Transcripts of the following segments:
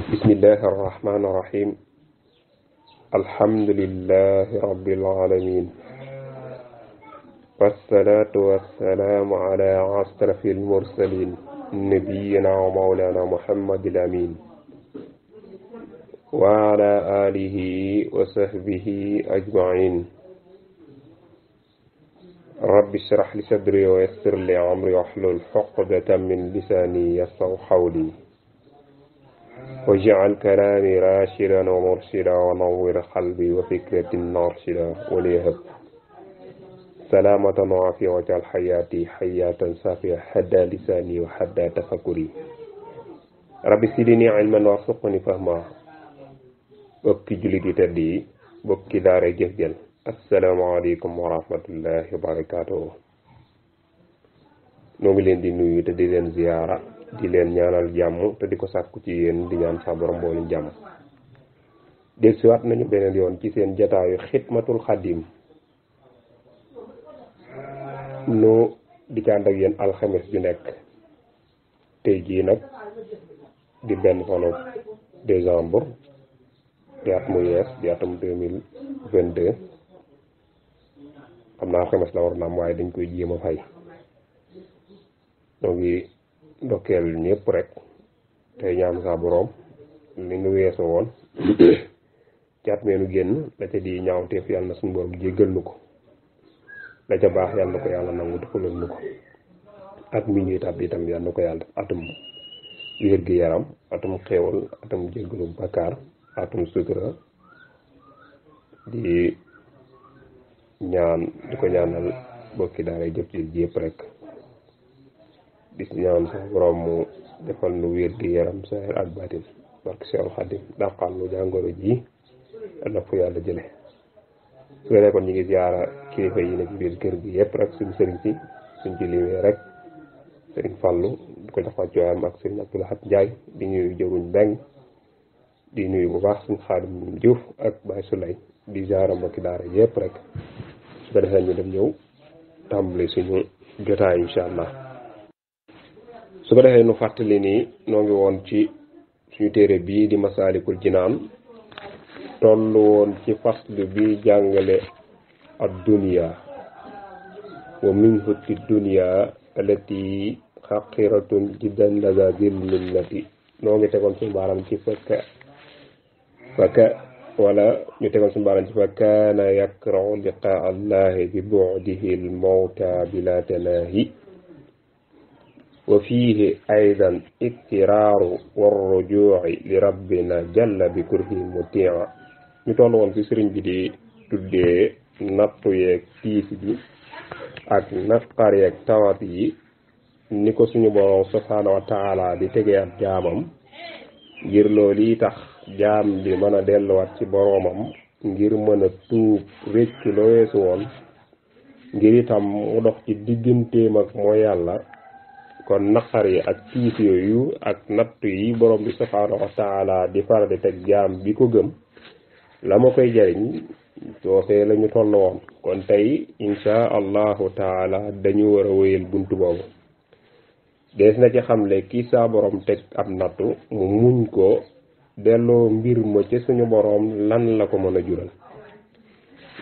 bismillahi arrahmani irrahim alhamdulillahi rabbil alamin wassalatu wassalamu ala ashrafil mursalin nabiyyina wa mawlana muhammadil amin wa ala alihi wa sahbihi ajmain rabbi shrah li sadri wa yassir li amri wahlul uqdatan min lisani yafqahu qawli waj'al kalaami raashidan wa murshidan wa nawwir qalbi wa fikrati narshida wa liyahab salaamatan wa aafiya waj'al hayaati hayaatan saafiya hadda lisaani wa hadda tafakkuri rabbi zidni ilman warzuqni fahma bokki jullit yi tedd yi bokki daara jëf jël asalaamaaleykum wa rahmatullahi wa barakaatuhu noo ngi leen di nuyu te di leen ziyaara di leen ñaanal jàmm te di ko sàkku ci yéen di ñaan sa borom mboolem jàmm dellusiwaat nañu beneen yoon ci seen jataayu xidmatul xadim nu di ko ànd ak yéen alxames ju nekk tey jii nag di benn fanu décembre di at mu yees di atum 2022 xam naa alxames la war na am waaye dañ koy jéem a fay ñoo ngi ndokkeel ñëpp rek tey ñaan sa borom li nu weesu woon ci at meenu génn la ca di ñaawteef yàlla na suñu borom jéggal nu ko la ca baax yàlla na ko yàlla nangu defalal nu ko at mi ñuy tàbb itam yàlla na ko yàlla atum wér gi yaram atum xéewal atum jéggalu bakkaar atum sutura di ko ñaanal bokki daara jëf ci yëpp rek di ñaan sa borom mu defal nu wér gi yaram saahir ak baatin barke Seexul Xadim dàqal nu jàngoro ji na fu yàlla jële su ko kon ñu ngi ziyaara kilifa yi ne ci biir kër gi yëpp rek suñu sëriñ si suñ ci limee rek sëriñ Fallu di ko jox wàccuwaayam ak sëriñ Abdou Lahad Njaay di nuyu jëruñ Mbeng di nuyu bu baax suñu Xaadim Juuf ak Baay Sulay di ziyaara mbokki daara yëpp rek su ko defee ñu dem ñëw tàmbali suñu jotaay insha allah su ko defee nu fàttali ni noo ngi woon ci suñu téere bii di Masaalikul Jinaan tollu woon ci faslu bi jàngale ad dunya wa minhu ti dunya allati xaqiratun jiddan laza zil minnati noo ngi tegoon suñu baaram ci ñu tegoon suñu baaram ci fa kaana yakrahu liqaa allahi bi bu'dihi al mawta bila tanaahi wa fiihi aydan iktiraaru warrujuuci li rabbina jalla bi kurhi mutia ñu toll woon fi sëriñ bi di tuddee nattu yeeg tiis bi ak naqar yeeg tawat yi ni ko suñu borom subhaanahu wa taala di tegee ab jaamam ngir loolu yi tax jaam bi mën a delluwaat ci boromam ngir mën a tuub réccu la weesu woon ngir itam mu dox ci digganteem ak mooy yàlla kon naqar yi ak tiis yooyu ak nattu yi borom bi subhaanahu wa taala di faral di teg jaam bi ko gëm la ma koy jariñ soofee la ñu toll woon kon tey insha allahu taala dañu war a wéyal buntu boobu dees na ci xamle kii saa borom teg ab nattu mu muñ ko delloo mbir ma ci suñu borom lan la ko mën a jural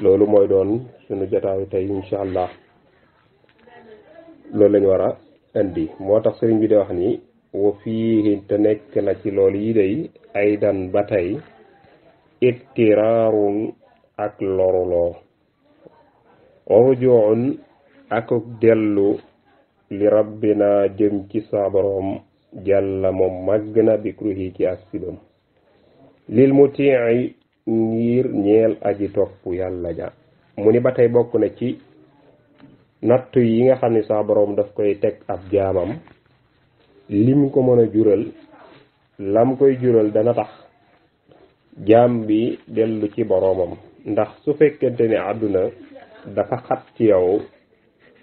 loolu mooy doon suñu jotaayu tey insha allah loolu lañu war a indi moo tax sëriñ bi di wax ni wa fii te nekk na ci loolu yi day ay dan ba tey ittiraarun ak loruloo rujuun ak dellu li rabbina jëm ci sa borom jàlla moom màgg na bikruhi ci ak sibam lil mutii ngir ñeel aji topp yàlla ja mu ni ba tey bokk na ci nattu yi nga xam ne sa borom daf koy teg ab jaamam lim ko mën a jural lam koy jural dana tax jaam bi dellu ci boromam ndax su fekkente ne àdduna dafa xat ci yow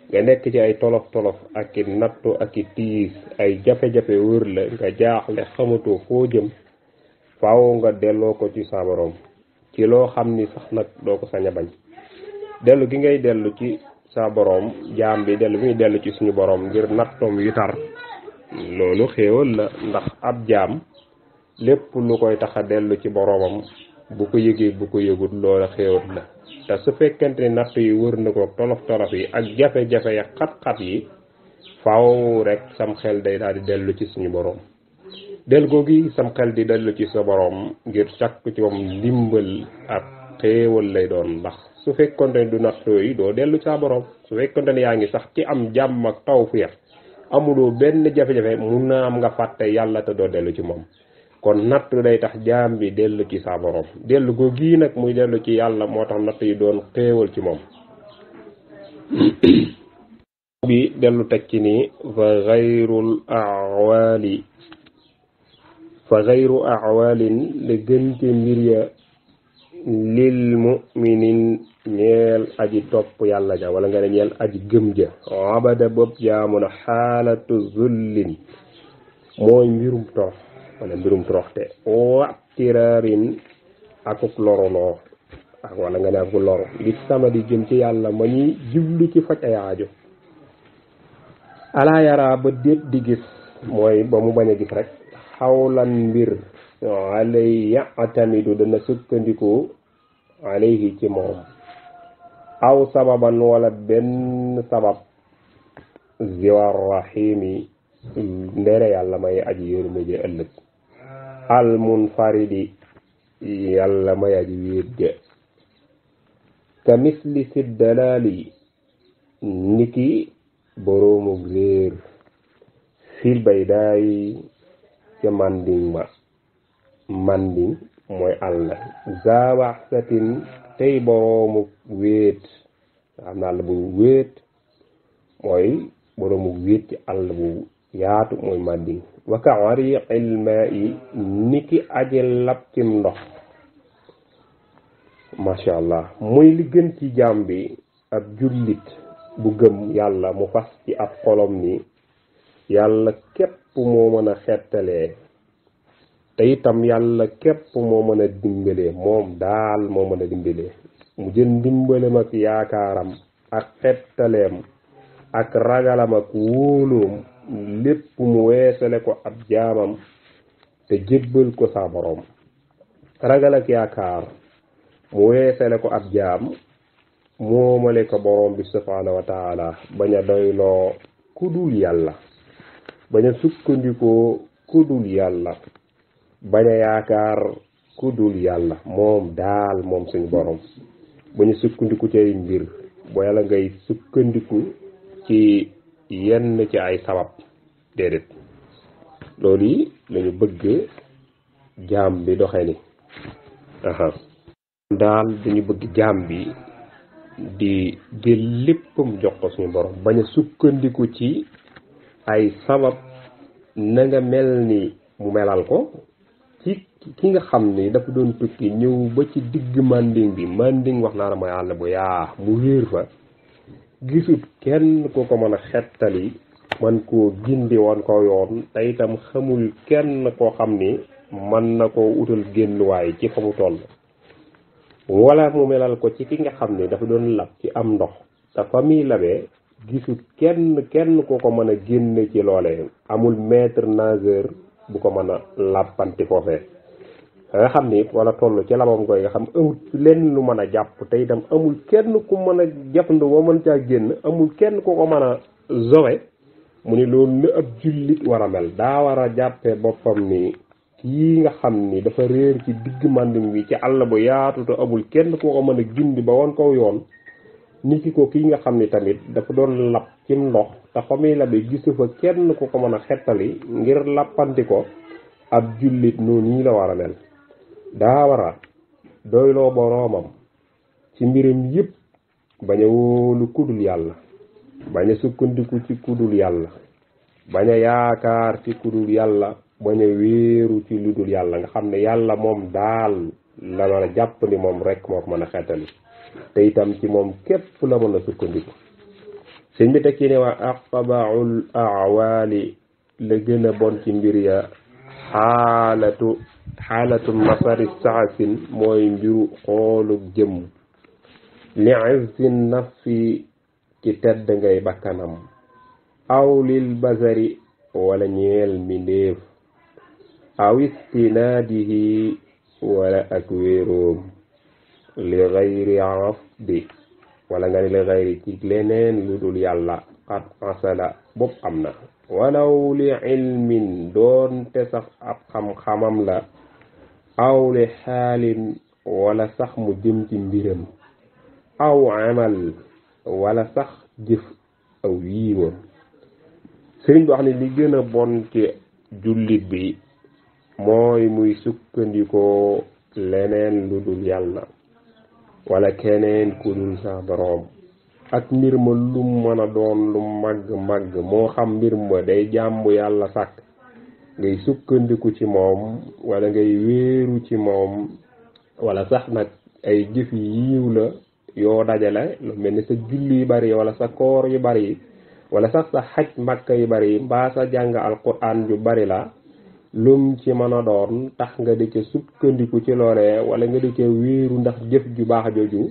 nga nekk ci ay tolof tolof ak i nattu ak i tiis ay jafe-jafe wër la nga jaaxle xamatoo foo jëm faaw nga delloo ko ci sa borom ci loo xam ni sax nag doo ko sañ a bañ dellu gi ngay dellu ci sa borom jaam bi dellu muy dellu ci suñu borom ngir nattoom yu tar loolu xéewal la ndax ab jaam lépp lu koy tax a dellu ci boroomam bu ko yëgee bu ko yëgut loola xéewat la te su fekkente ni natt yi wër na ko tolof yi ak jafe-jafe ya xat-xat yi faaw rek sam xel day daal di dellu ci suñu boroom del googi sam xel di dellu ci sa boroom ngir sàkku ci moom ndimbal ak xéewal lay doon ndax su fekkonte ne du nattoo yi doo dellu ci sa boroom su fekkonte ne yaa ngi sax ci am jàmm ak tawfiix amuloo benn jafe-jafe mun na am nga fàtte yàlla te doo dellu ci moom kon natt day tax jaam bi dellu ci sa boroom dellu googi nag muy dellu ci yàlla moo tax natt yi doon xéewal ci moom bi dellu teg ci ni fa xayru awalin li gën ci mbir ya lil muminin ñeel aji topp yàlla ja wala nga ne ñeel aji gëm ja abada bopp jaamu na xaalatu zullin mooy mbirum torox wala mbirum toroxte waxtiraarin akuk loronoo ak wala nga ne akuk loro li sama di jëm ci yàlla ma ñuy jublu ci faj ay aajo alaa yaraa ba déet di gis mooy ba mu bañ a gis rek xawlan mbir alay yatamidu dana sukkandiku alayhi ci moom aw sababan wala benn sabab ziwar rahimi ndere yàlla may aji yërmande ëllëg al munfaridi yàlla may aji wéet ka misli si dalali niki boroomu réer fil bay daay ca manding mooy àll zawax satin tey boroomu wéet xam na àll bu wéet mooy boroomu wéet ci àll bu yaatu mooy manding waka wariqil ma'i niki aji lab cim ndox masha Allah muy li gën ci jaam bi ab jullit bu gëm yàlla mu fas ci ab xolom ni yàlla képp moo mën a xettalee te itam yàlla képp moo mën a dimbalee moom daal moo mën a dimbalee mu jël ndimbalam ak yaakaaram ak xettaleem ak ragalam ak wóoloom lépp mu weesale ko ab jaamam te jébbal ko sa boroom ragal ak yaakaar mu weesale ko ab jaam moomale ko boroom bi subhaanahu wa taala bañ a doyloo kudul yàlla bañ a sukkandikoo kudul yàlla bañ a yaakaar kudul yàlla moom daal moom suñu boroom bañ a sukkandiku ci ay mbir boo yàlla ngay sukkandiku ci yenn ci ay sabab déedéet loolu yi lañu bëgg jaam bi doxe ni daal dañu bëgg jaam bi di jël léppam jox ko suñu borom bañ a sukkandiku ci ay sabab na nga mel ni mu melal ko ci ki nga xam ni dafa doon tukki ñëw ba ci digg manding bi manding wax naa la mooy àll bu yaa mu wéer fa gisut kenn ku ko mën a xettali man koo gindi woon ko yoon te itam xamul kenn koo xam ni mën na koo utal génnuwaay ci fa mu toll wala mu melal ko ci ki nga xam ni dafa doon lab ci am ndox te fa muy labee gisut kenn ku ko mën a génne ci loolee amul maître nageur bu ko mën a làppanti foofee nga xam ni wala toll ci labam koy nga xam amul lenn lu mën a jàpp te itam amul kenn ku mën a jàppandu boo mën caa génn amul kenn ku ko mën a zowe mu ni loolu la ab jullit war a mel daa war a jàppee boppam ni kii nga xam ni dafa réer ci digg manding bi ci àll bu yaatu te amul kenn ku ko mën a gindi ba woon ko yoon ni ki ko kii nga xam ni tamit dafa doon lab ci ndox te fa muy labe gisu fa kenn ku ko mën a xettali ngir lappanti ko ab jullit noonu nii la war a mel daa war a doyloo boroomam ci mbiram yëpp bañ a wóolu kudul yàlla bañ a sukkandiku ci kudul yàlla bañ a yaakaar ci kudul yàlla bañ a wéeru ci ludul yàlla nga xam ne yàlla moom daal la mën a jàpp ni moom rek moo ko mën a xettali te itam ci moom képp la mën a sukkandiku sëñ bi tekki ne waa aqbaul awaali la gën a bon ci mbir ya xaalatu masari saasin mooy mbiru xoolub jëm li izzin nafsi ci tedd ngay bakkanam aw lil basari wala ñeel mbindéef aw istinaadihi wala ak wéeroom li gayri afdi wala nga ne li gayri ci leneen lu dul yàlla qad asala bopp am na walaw li ilmin doonte sax ab xam-xamam la aw li xaalin wala sax mu jëm ci mbiram aw amal wala sax jëf aw yiiwam sëriñ bi wax ne li gën a bon ci jullit bi mooy muy sukkandikoo leneen lu dul yàlla wala keneen ku dul sa boroom ak mbir ma lum mën a doon lu màgg-màgg moo xam mbir ma day jàmbu yàlla sàkk ngay sukkandiku ci moom wala ngay wéeru ci moom wala sax nag ay jëf yiiw la yoo dajale lu mel ni sa julli yu bari wala sa koor yu bari wala sax sa xaj mbàkka yu bari mbaa sa jàng alquran yu bari la lum ci mën a doon tax nga di ca sukkandiku ci loolee wala nga di ca wéeru ndax jëf ju baax jooju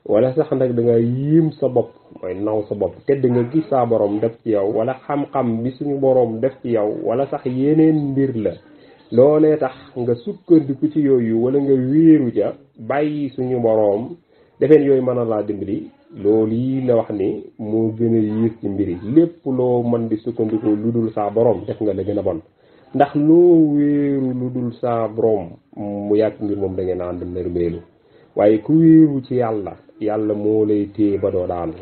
wala sax nag da nga yiim sa bopp mooy naw sa bopp tedd nga gis sa borom def ci yow wala xam-xam bi suñu borom def ci yow wala sax yeneen mbir la loolee tax nga sukkandiku ci yooyu wala nga wéeru ca bàyyi suñu borom defeen yooyu mën a laa dimbali loolu yi la wax ni moo gën a yiis ci mbir yi lépp loo mën di sukkandiku lu dul sa borom def nga la gën a bon ndax loo wéeru lu dul sa borom mu yàgg mbir moom da ngeen ànd nërmeelu waaye ku wéeru ci yàlla yàlla moo lay téye ba doo daanu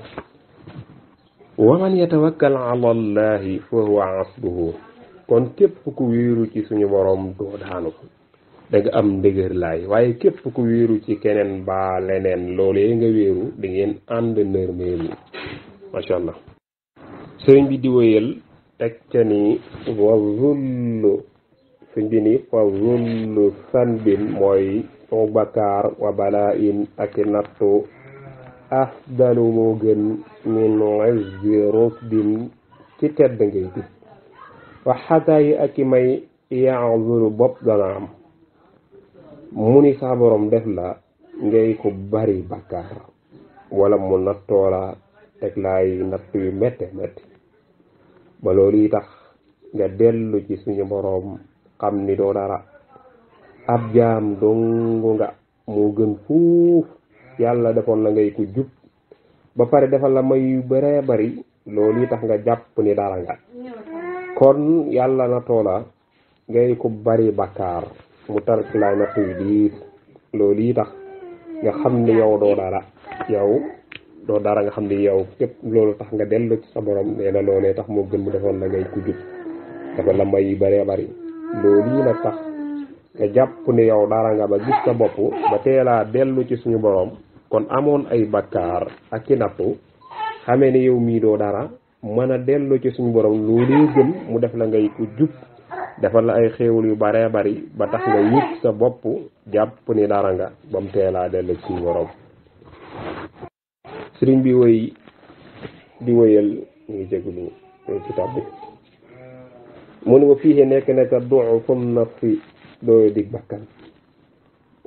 wa man yatawakkal ala allahi fa huwa hasbuhu kon képp ku wéeru ci suñu borom doo daanu da nga am ndëgër laay waaye képp ku wéeru ci keneen ba leneen loolee nga wéeru da ngeen ànd nërmeelu masha Allah sëriñ bi di wéyal teg ca ni wa zullu sëñ bi ni fa zullu sanbin mooy soo bakkaar wa balaa in ak nattu afdalu moo gën min izzi rutbin ci tedd ngay gis wa xataa yi ak i may yaazuru bopp dana am mu ni sa borom def la ngay ko bari bakkaar wala mu nattoo la teg laay natt yu métte métti ba loolu yi tax nga dellu ci suñu borom xam ni doo dara ab jaam dongu nga moo gën fuuf yàlla defoon la ngay ko jub ba pare defal la may yu bare bari loolu yi tax nga jàpp ni dara nga kon yàlla na toola ngay ko bari bakkaar mu tark laay natt yu diis loolu yi tax nga xam ni yow doo dara nga xam ni yow képp loolu tax nga dellu ci sa borom nee na loolee tax moo gën mu defoon la ngay ko jub dafa la may yu bare bari loolu yi nag tax nga jàpp ni yow dara nga ba gis sa bopp ba teelaa dellu ci suñu borom kon amoon ay bakkaar ak ci nattu xamee ni yow mii doo dara mën a dellu ci suñu borom loolu gën mu def la ngay ko jub defal la ay xéewal yu bare bari ba tax nga yëg sa bopp jàpp ni dara nga ba mu teelaa dellu ci suñu borom sëriñ bi woy di woyal ñu ngi jéglu kitaab bi mu ni wa fii nekk nekk du'fu nafsi dooy dig bakkan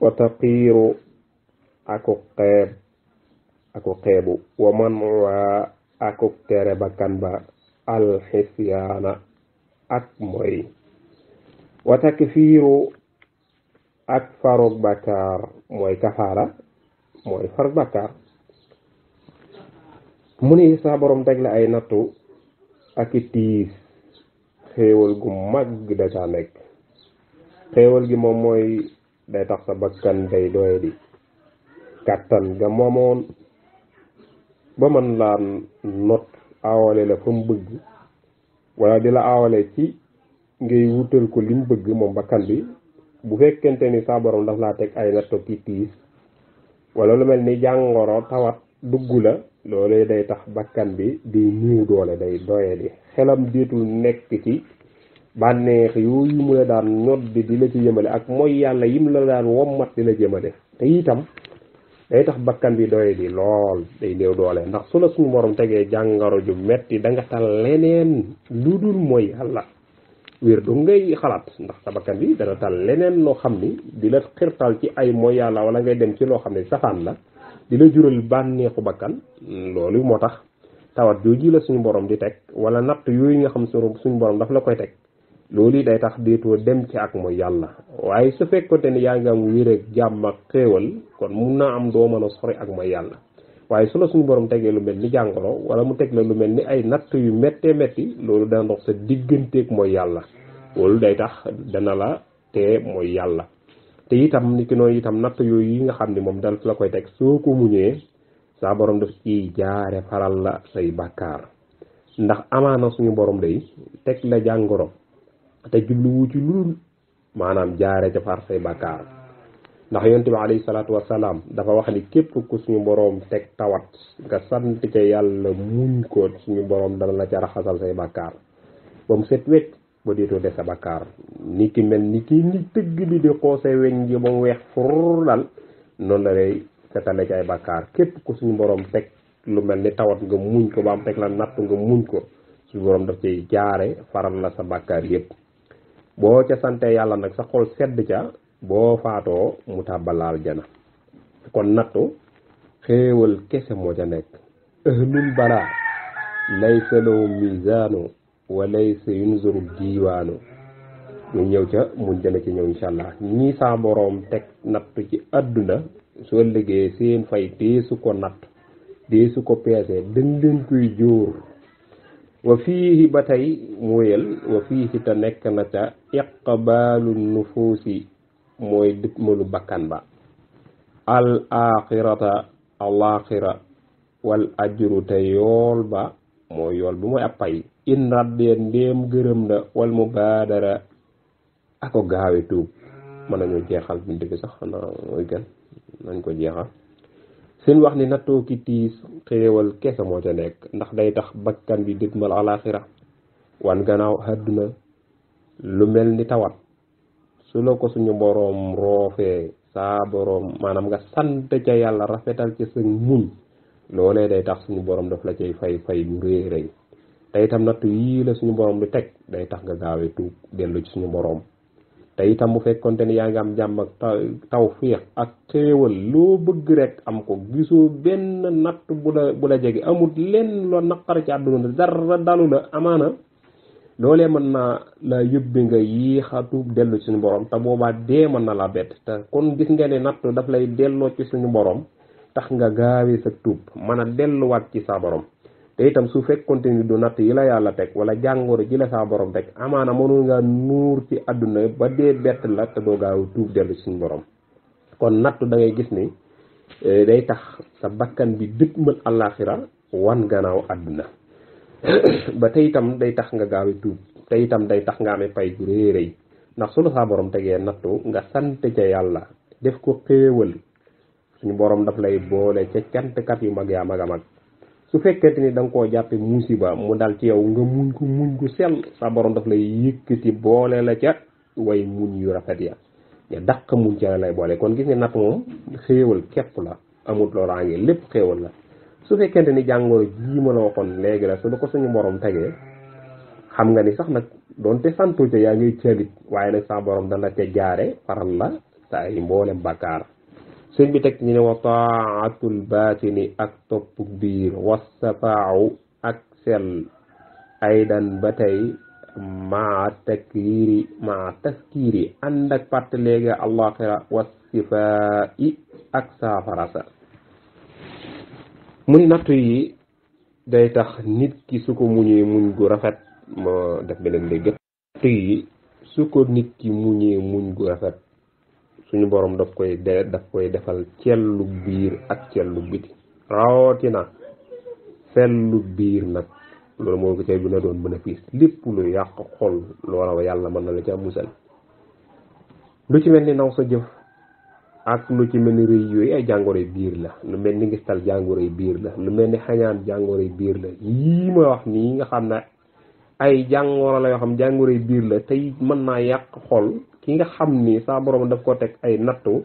wa taqiiru aku xeebu wa man waa aku tere bakkan ba alxisyaana ak mooy wa takfiiru ak farug bakkaar mooy kafaara mooy farug bakkaar mu ni sa borom teg la ay nattu ak i tiis xéewal gu mag da ca nekk xéewal gi moom mooy day tax sa bakkan day doye di kàttan ga moomoon ba man laa not awale la fa mu bëgg wala di la awale ci ngay wutal ko lim bëgg moom bakkan bi bu fekkente ni sa borom daf laa teg ay nattu ki tiis wala lu mel ni jàngoro tawat dugg la loolee day tax bakkan bi di niiw doole day doye di xelam déetul nekk ci bànneex yooyu mu la daan ñod di la ci jëmale ak mooy yàlla yim la daan wommat di la jëmale te itam day tax bakkan bi doye di lool day néew doole ndax su la suñu borom tegee jàngoro ju metti da nga tal leneen lu dul mooy yàlla wér du ngay xalaat ndax sa bakkan bi dana tal leneen loo xam ni di la xirtal ci ay mooy yàlla wala ngay dem ci loo xam ne safaan la di la jural bànneexu bakkan loolu moo tax tawat jooju la suñu borom di teg wala natt yooyu nga xam suñu borom daf la koy teg loolu day tax déetoo dem ci ak mooy yàlla. waaye su fekkoonte ni yaa ngi am wér ak jàmm ak xéewal kon mun naa am doo mën a sori ak mooy yàlla. waaye su la suñu borom tegee lu mel ni jàngoro wala mu teg la lu mel ni ay natt yu méttee métti loolu dana dox sa digganteeg mooy yàlla. loolu day tax dana la te mooy yàlla. te itam ni ki noonu itam natt yooyu yi nga xam ni moom dal la koy teg soo ko muñee saa borom daf ci jaare faral la say bàkkaar. ndax amaana suñu borom day teg la jàngoro te jubluwu ci lu maanaam jaare ca far say bàkkaar. ndax yonent bi alayhi salaatu wasalaam dafa wax ni képp ku suñu borom teg tawat nga sant ca yàlla muñ ko suñu borom dana la ca raxasal say bàkkaar ba mu set wecc ba déetoo des sa bàkkaar. ni ki mel ni ki ni tëgg bi di xoose weñ ji ba mu weex fur dal noonu la lay setale ci ay bàkkaar. képp ku suñu borom teg lu mel ni tawat nga muñ ko ba am teg la natt nga muñ ko suñu borom daf cay jaare faral la sa bàkkaar yépp. boo ca sante yàlla nag sa xol sedd ca boo faatoo mu tàbbalaal jana. kon nattu xéewal kese moo ca nekk. ahlul balaa laysa lahu mizaanu wa laysa yunzuru diiwaanu. ñu ñëw ca mun dana ci ñëw insha allah. ñii saa boroom teg nattu ci àdduna soo liggéey seen fay deesu ko natt deesu ko peese dañ leen koy jóor. wa fiihi ba tey muyel wa fiihi te nekk na ca iqbaalu nufuusi mooy dëkkmalu bakkan ba. al axirata al axira wal ajru te yool ba mooy yool bi mooy ab pay. in radde ndéem gërëm na wal mubaadara ako gaawe tuub. mën nañu jeexal bind bi sax xanaa mooy gën nañ ko jeexal. seen wax ni nattoo ki tiis xéewal kese moo ca nekk. ndax day tax bakkan bi dëkkmal alaxira wan gannaaw àdduna lu mel ni tawat su la ko suñu boroom roofee saa boroom maanaam nga sant ca yàlla rafetal ci sa muñ loolee day tax suñu boroom daf la cay fay bu rëy rëy. te itam nattu yii la suñu boroom di teg day tax nga gaawee tuub dellu ci suñu boroom. te itam bu fekkonte ni yaa ngi am jàmm ak tawfiix ak xéewal loo bëgg rek am ko gisoo benn natt bu la jege amul lenn loo naqar ci àdduna dara dalu la amaana loolee mën naa la yóbbe nga yéexa tuub dellu ci suñu borom te boobaa dee mën na la bett. te kon gis nga ne natt daf lay delloo ci suñu borom tax nga gaawee sa tuub mën a delluwaat ci sa borom. te itam su fekkonte ni du natt yi la yàlla teg wala jàngoro ji la sa borom teg amaana mënul nga nuur ci àdduna ba dee bett la te doo gaaw tuub dellu ci suñu borom. kon natt da ngay gis ni day tax sa bakkan bi dëkkmal àllaaxira wan gannaaw àdduna ba te itam day tax nga gaaw tuub. te itam day tax nga amee pay gu rëy rëy. ndax su la sa borom tegee nattu nga sant ca yàlla def ko xéewal suñu borom daf lay boole ca cantkat yu mag yaa mag a mag. su fekkente ni da nga koo jàppe musiba mu dal ci yow nga muñ gu sell sa borom daf lay yëkkati boole la ca way muñ yu rafet ya nga dàq muñ ca lay boole. kon gis nga natt moom xéewal képp la amul loraange lépp xéewal la. su fekkente ni jàngoro jii ma la waxoon léegi la su la ko suñu borom tegee xam nga ni sax nag doonte santu ca yaa ngay caalit waaye nag sa borom dana ca jaare faral la sa ay mboolem bàkkaar. sëñ bi teg ñu ne wa taatul baatini ak topp biir wasafaaw ak sell aydan ba tey maa taskiiri ànd ak parte léegi àllaaxira wasifaa i ak saafarasa. mu ni nattu yi day tax nit ki su ko muñee muñ gu rafet moo def beneen léegi nattu yi su ko nit ki muñee muñ gu rafet suñu borom daf koy defal cellu biir ak cellu biti rawatina cellu biir nag loolu moo ko cay gën a doon bénéfice. lépp lu yàq xol loola yàlla mën na la ca musal. lu ci mel ni naw sa jëf ak lu ci mel ni rëy yooyu ay jàngoroy biir la. lu mel ni ngistal jàngoroy biir la. lu mel ni xañaan jàngoroy biir la. yii ma wax nii nga xam ne ay jàngoro la yoo xam jàngoroy biir la tey mën naa yàq xol. ki nga xam ni sa borom daf ko teg ay nattu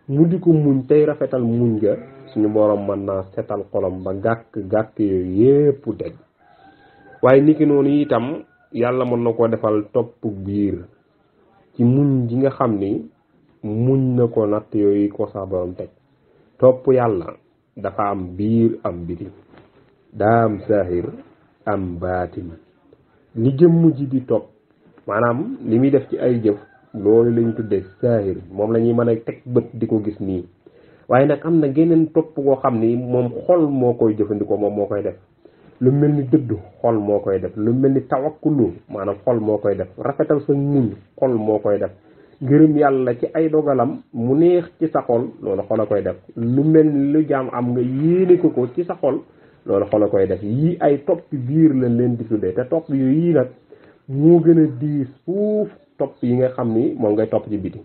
mu di ko muñ tey rafetal muñ ga suñu borom mën naa setal xolam ba gàkk yooyu yépp deg. waaye niki noonu itam yàlla mën na koo defal topp biir ci muñ gi nga xam ni muñ na ko natt yooyu ko sa borom teg. topp yàlla dafa am biir am biti daa am saahir am baatin. li jëmm ji di topp maanaam li muy def ci ay jëf loolu lañ tuddee saahir moom la ñuy mën a teg bët di ko gis nii. waaye nag am na geneen topp koo xam ni moom xol moo koy jëfandikoo moom moo koy def lu mel ni dëddu xol moo koy def lu mel ni tawakkulu maanaam xol moo koy def rafetal sa muñ xol moo koy def ngërëm yàlla ci ay dogalam mu neex ci sa xol loolu xol a koy def lu mel ni lu jaam am nga yéene ko ci sa xol loolu xol a koy def yii ay toppi biir lañ leen di tuddee te topp yii nag moo gën a diis fuuf topp yi nga xam ni moom ngay topp ci biti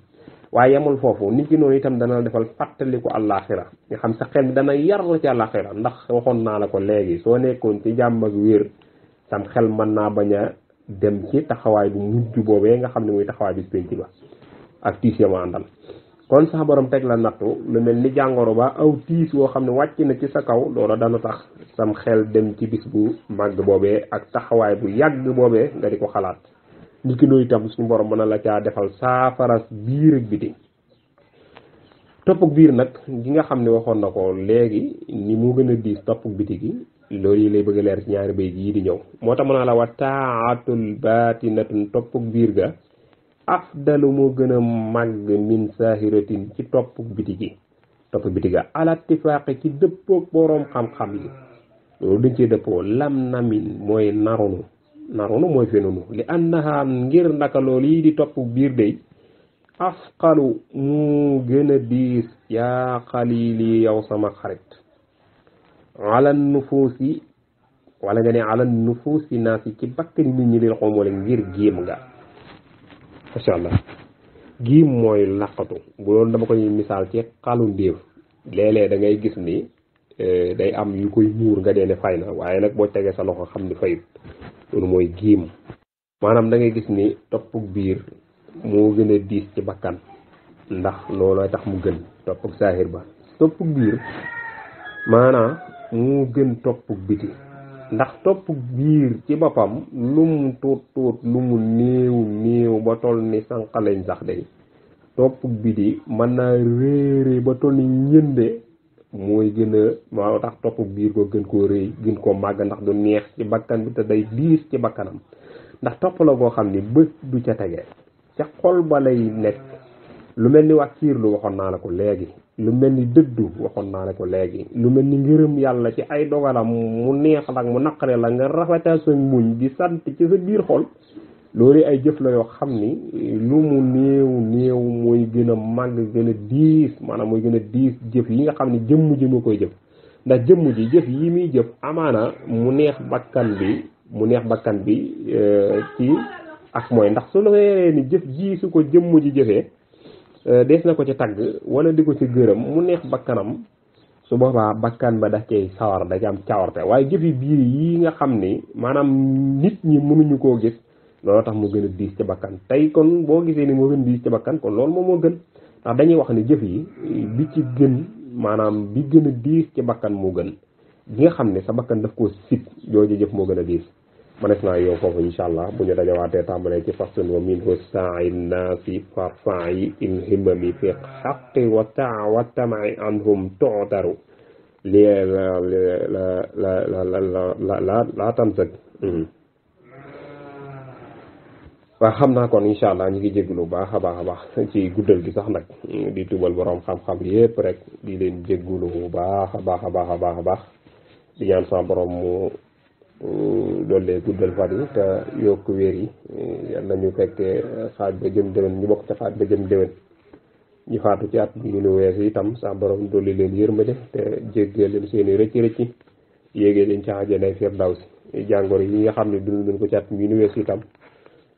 waaye yemul foofu nit ki noonu itam dana defal fàttaliku àllaaxira nga xam sa xel dana yar ci àllaaxira ndax waxoon naa la ko léegi soo nekkoon ci jàmm ak wér sam xel mën naa bañ a dem ci taxawaay bu mujj boobee nga xam ne muy taxawaay bi penc ba ak tiis ya ma àndal kon sax borom teg la nattu lu mel ni jàngoro ba aw tiis woo xam ne wàcc na ci sa kaw loola dana tax sam xel dem ci bis bu màgg boobee ak taxawaay bu yàgg boobee nga di ko xalaat nit ki noonu itam suñu borom mën na la caa defal saafara biir ak biti toppuk biir nag gi nga xam ne waxoon na ko léegi ni mu gën a diis toppuk biti gi loolu yi lay bëgg a leer ci ñaari bay yi di ñëw moo tax mën naa la wa taatul baatinatun toppuk biir ga afdalu moo gën a màgg min saahiratin ci toppuk biti gi toppuk biti ga alattifaaqi ci dëppoog boroom xam-xam yi loolu dañ cee dëppoo lam namin mooy narunu mooy fenunu li annaha ngir ndaka loolu yi di topp biir day afqalu mu gën a diis yaa xalili yow sama xarit alan nufuusi wala nga ne alan nufuusi naasi ci bakkani nit ñi lil xomole ngir giim nga masha Allah giim mooy laqatu bu loolu dama koy misaal ci xalu ndéef léeg-léeg da ngay gis ni day am yu koy muur nga dee ne fay na waaye nag boo tegee sa loxo xam ni fayut loolu mooy giim maanaam da ngay gis ni toppuk biir moo gën a diis ci bakkan ndax loolooy tax mu gën toppuk saahir ba toppuk biir maanaam moo gën toppuk biti ndax toppuk biir ci boppam lu mu tuut lu mu néew ba toll ni sànqaleñ sax day toppuk biti mën naa réere ba toll ni ñënde mooy gën a moo tax toppuk biir ko gën koo rëy gën koo màgg ndax du neex ci bakkan bi te day diis ci bakkanam ndax topp la koo xam ni bët du ca tege ca xol ba lay nekk lu mel ni wàkkiir lu waxoon naa la ko léegi lu mel ni dëddu waxoon naa la ko léegi lu mel ni ngërëm yàlla ci ay dogalam mu neex la mu naqare la nga rafetal sa muñ di sant ci sa biir xol loolu ay jëf la yoo xam ni lu mu néew mooy gën a màgg gën a diis maanaam mooy gën a diis jëf yi nga xam ni jëmm ji moo koy jëf ndax jëmm ji jëf yi muy jëf amaana mu neex bakkan bi ci ak mooy ndax su la yoree ni jëf ji su ko jëmm ji jëfee des na ko ci tagg wala di ko ci gërëm mu neex bakkanam su boobaa bakkan ba daf cay sawar da ci am cawarte waaye jëf yi biir yi nga xam ni maanaam nit ñi mënuñu koo gis loolu tax mu gën a diis ci bakkan tey kon boo gisee ni moo gën a diis ci bakkan kon loolu moom moo gën ndax dañuy wax ni jëf yi bi ci gën maanaam bi gën a diis ci bakkan moo gën bi nga xam ne sa bakkan daf koo sit jooju jëf moo gën a diis manes naa yow foofu insha allah bu ñu dajawaatee tàmbalee ci façon wa minhu sa'i naasi farfa'i in himmami fi xaqi wa tamai anhum tu'taru li la tamsëg waaw xam naa kon incha allah ñu ngi jégalu baax a baax ci guddal gi sax nag di tubal borom xam-xam yépp rek di leen jégalu bu baax a baax di ñaan sama borom mu doole guddal fan yi te yokk wér yi yal nañu fekkee xaaj ba jëm déwén ñu bokk ci xaaj ba jëm déwén ñu faatu ci at bi ñu weesu itam sama borom doole leen yërmande te jéggal leen seeni rëcc yéegee leen ci àjjana firdawsi jàngoro yi nga xam ne dund nañ ko ci at bi ñu weesu itam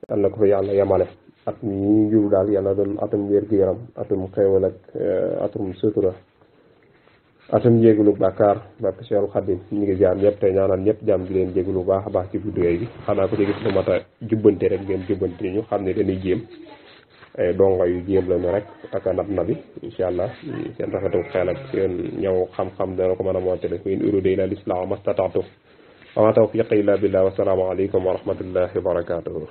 yal na ko fa yàlla yemale at mi ñu jub daal yàlla doon atum wér-gu-yaram atum xéewal ak atum sutura atum jégalu bàkkaar barke Seexul Xadim ñu ngi jaar ñëpp te ñaanal ñëpp jàmm di leen jégalu baax a baax ci guddi gi xanaa ko ci gis lu mat a jubbante rek ngeen jubbante ñu xam ne dañuy jéem ay dongo yu jéem lañu rek ak a nab nabi incha allah seen rafetu xel ak seen ñëw xam-xam dana ko mën a monté def in uriidu illa l-islaaha mastata'tu wa ma tawfiiqi illa billah wa salaamu aleykum wa rahmatullahi wa barakatuhu